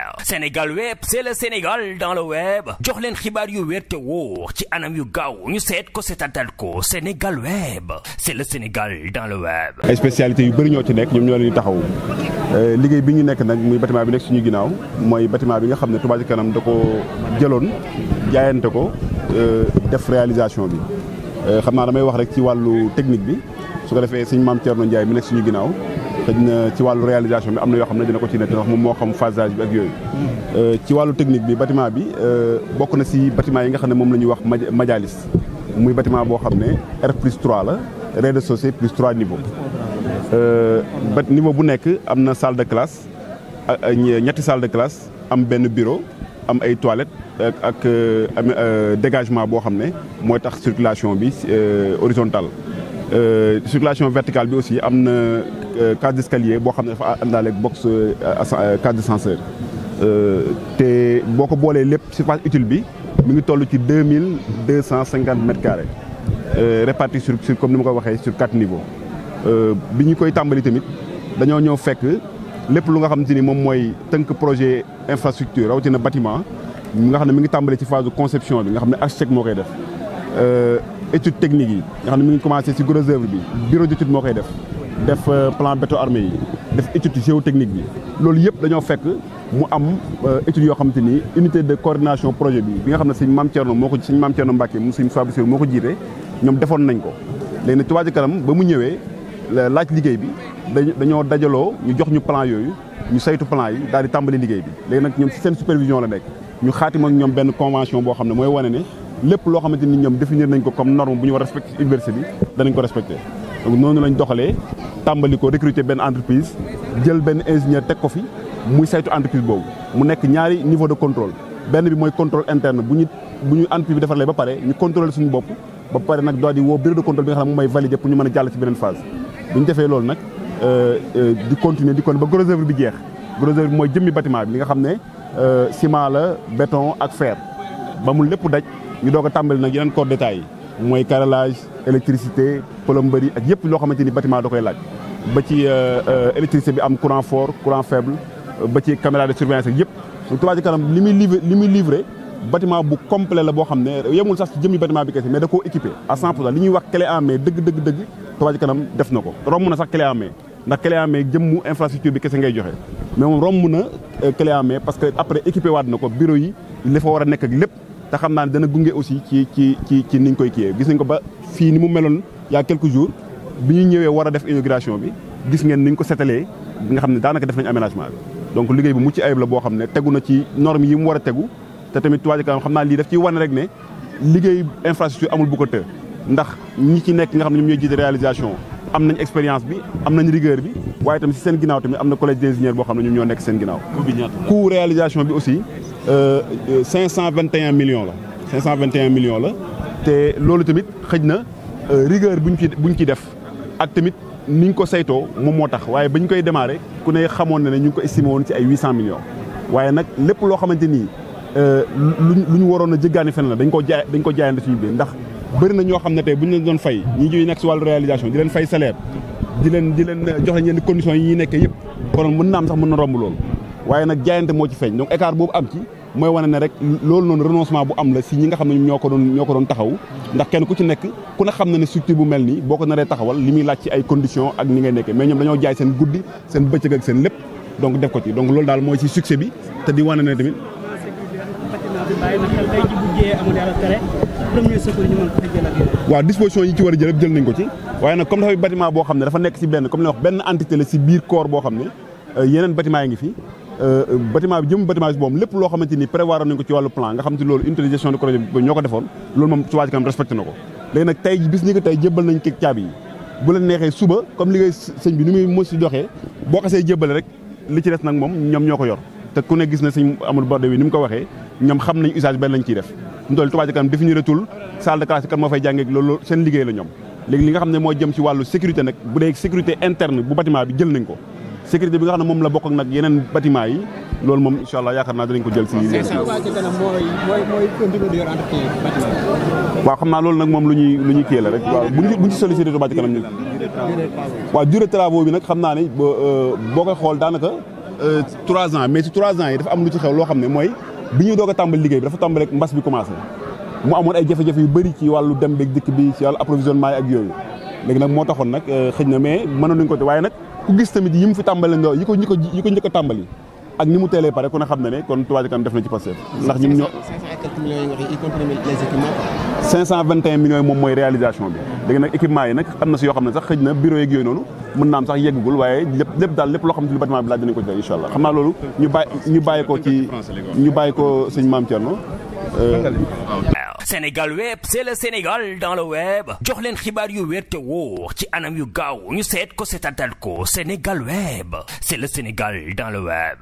Sénégal. Sénégal Web, c'est le Sénégal dans le web. jox leen xibaar yu wér te wóor ci anam yu gaaw ñu seet ko seetatal ko Sénégal Web, c'est le Sénégal dans le web. ay spécialités yu bëri ñoo ci nekk ñoom ñoo leen di taxaw liggéey bi ñu nekk nag muy bâtiment bi nekk suñu ginnaaw mooy bâtiment bi nga xam ne Touba Ca Kanam da ko jëloon jaayante ko def réalisation bi xam naa damay wax rek ci wàllu technique bi su ko defee sëñ Mame Thierno Ndiaye mi nekk suñu ginnaaw xëy na ci wàllu réalisation bi am na yoo xam ne dina ko ci nekk ndax moom moo xam phasage bi ak yooyu ci wàllu technique bi bâtiment bi bokk na si bâtiment yi nga xam ne moom la ñuy wax majalis muy bâtiment boo xam ne R+3 la rez-de-chaussée plus 3 niveaux niveau bu nekk am na salle de classe ñetti salle de classe am benn bureau am ay toilettes ak dégagement boo xam ne mooy tax circulation bi horizontale circulation verticale bi aussi am na cage d'escalier boo xam ne dafa àndaale box cage d'ascenseur te boo ko boolee lépp surface utile bi mi ngi toll ci 2250 mètres carrés répartis sur comme ni ma ko waxee sur 4 niveaux bi ñu koy tàmbali tamit dañoo ñëw fekk lépp lu nga xamante ni moom mooy tënk projet infrastructure rawatina bâtiment nga xam ne mi ngi tàmbali ci phase de conception bi nga xam ne architecte moo koy def étude technique yi nga xam ne mi ngi commencé ci gros œuvre bi bureau d'étude moo koy def plan béton armé yi def étude géotechnique bi loolu yëpp dañoo fekk mu am études yoo xamante ni unité de coordination projet bi nga xam ne sëñ Mame Thierno Mbacke mu sëñ Fabou Sir moo ko jiite ñoom defoon nañ ko léegi nag Touba Ca Kanam ba mu ñëwee laaj liggéey bi dañoo dajaloo ñu jox ñu plan yooyu ñu saytu plan yi daal di tàmbali liggéey bi léegi nag ñoom ci seen supervision la nekk ñu xaatim ak ñoom benn convention boo xam ne mooy wane ne lépp loo xamante ni ñoom définir nañ ko comme norme bu ñu war a respecté université bi danañ ko respecté donc noonu lañ doxalee tàmbali ko recruter benn entreprise jël benn ingénieur teg ko fi muy saytu entreprise boobu mu nekk ñaari niveau de contrôle benn bi mooy contrôle interne bu ñu entreprise bi defarlee ba pare ñu contrôler suñu bopp ba pare nag doit di woo bureau de contrôle bi nga xam ne moom mooy valider pour ñu mën a jàll ci beneen phase bu ñu defee loolu nag di continuer di kon ba gros œuvre bi jeex gros œuvre bi mooy jëmmi bâtiment bi li nga xam ne ciment la béton ak fer ba mu lépp daj ñu doog a tàmbali nag yeneen corps d'état yi mooy carrelage électricité plomberie ak yëpp loo xamante ni bâtiment da koy laaj ba ci électricité bi am courant fort courant faible ba ci caméra de surveillance ak yëpp Touba Ca Kanam li muy livré bâtiment bu complet la boo xam ne yemul sax ci jëmmi bâtiment bi kese mais da koo équipé à 100% li ñuy wax clé en main dëgg Touba Ca Kanam def na ko romb na sax clé en main ndax clé en main jëmmu infrastructure bi kese ngay joxe mais moom romb na clé en main parce que après équipé waat na ko bureau yi li fa war a nekk ak lépp te xam naa ne dana gunge aussi ci ni ñu koy kiiyee gis nañ ko ba fii ni mu meloon y a quelques jours bi ñu ñëwee war a def inauguration bi gis ngeen ni ñu ko setalee nga xam ne daanaka def nañ aménagement bi donc liggéey bu mucc ayib la boo xam ne tegu na ci normes yi mu war a tegu te tamit Touba Ca Kanam xam naa lii daf ciy wane rek ne liggéey infrastructure amul bu ko të ndax ñi ci nekk nga xam ne ñoom ñooy jiite réalisation am nañ expérience bi am nañ rigueur bi waaye tamit si seen ginnaaw tamit am na collège d'ingénieurs boo xam ne ñoom ñoo nekk seen ginnaaw coût réalisation bi aussi 521 millions la 521 millions la te loolu tamit xëj na rigueur buñ ci def ak tamit ni ñu ko saytoo moom moo tax waaye bañ koy démarrer ku ne xamoon na ne ñu ngi ko estimé woon ci ay 800 millions waaye nag lépp loo xamante ni lu ñu waroon a jéggaani fenn la dañ ko jaayante suñu biir ndax bëri na ñoo xam ne tey bu ñu leen doon fay ñi ñuy nekk si wàllu réalisation di leen fay salaire di leen jox leen yenn conditions yi ñuy nekkee yëpp konoon mën na am sax mën na romb loolu waaye nag jaayante moo ci feeñ donc écart boobu am ci mooy wane ne rek loolu noonu renoncement bu am la si ñi nga xam ne ñoo ko doon taxaw ndax kenn ku ci nekk ku ne xam na ne structure bu mel nii boo ko naree taxawal li muy laaj ci ay conditions ak ni ngay nekkee mais ñoom dañoo jaay seen guddi seen bëccëg ak seen lépp donc def ko ci donc loolu daal mooy ci succès bi te di wane ne tamit waaw disposition yi ci war a jël nañ ko ci waaye nag comme dafay bâtiment boo xam ne dafa nekk si benn comme li wax benn entité la si biir corps boo xam ne yeneen bâtiment yi ngi fi bâtiment bi jëm bâtiment bi moom lépp loo xamante ni prévoir nañ ko ci wàllu plan nga xam te loolu unité de gestion de projet bi ñoo ko defoon loolu moom Touba Ca Kanam respecté na ko léegi nag tey bis ni ko tey jébbal nañ kii caabi yi bu leen neexee suba comme liggéey sëñ bi ni muy mos si doxee boo xasee jébbale rek li ci des nag moom ñoom ñoo ko yor te ku ne gis na sëñ Amadou Bardé wi ni mu ko waxee ñoom xam nañ usage benn lañ ciy def ñu toll Touba Ca Kanam définiratul salle de classe kan moo fay jàngee loolu seen liggéey la ñoom léegi li nga xam ne moo jëm ci wàllu sécurité nag bu dee sécurité interne bu bâtiment bi jël nañ ko sécurité bi nga xam ne moom la bokk ak nag yeneen bâtiment yi loolu moom incha allah yaakaar naa danañ ko jël si Touba Ca Kanam mooy continuer di yor entretien bâtiment waaw xam naa loolu nag moom lu ñuy kii la rek waaw buñ ci sollicité Touba Ca Kanam waaw durée travaux bi nag xam naa ne boo koy xool daanaka 3 ans mais ci 3 ans yi dafa am lu ci xew loo xam ne mooy bi ñu doog a tàmbali liggéey bi dafa tàmbali rek mbas bi commencé mu amoon ay jafe-jafe yu bëri ci wàllu dem beeg dikk bi ci wàllu approvisionnement yi ak yooyu léegi nag moo taxoon nag xëj na mais mënoon nañu ko te waaye nag ku gis tamit yi mu fi tàmbali ndoo yi ko njëkk a tàmbali ak ni mu teelee pare ku ne xam na ne kon Touba Ca Kanam def na ci Pastef ndax ñun ñoo 521 millions yi moom mooy réalisation bi léegi nag équipement yi nag am na si yoo xam ne sax xëj na bureau yeeg yooyu noonu mën naa am sax yeggagul waaye lépp daal lépp loo xam ne ci bâtiment bi laaj dinañ ko def incha allah xam naa loolu ñu bàyyi ko sëñ Mame Thierno. Sénégal Web, c'est le Sénégal dans le web jox leen xibaar yu wér te wóor ci anam yu gaaw ñu seet ko seetatal ko Sénégal Web, c'est le Sénégal dans le web.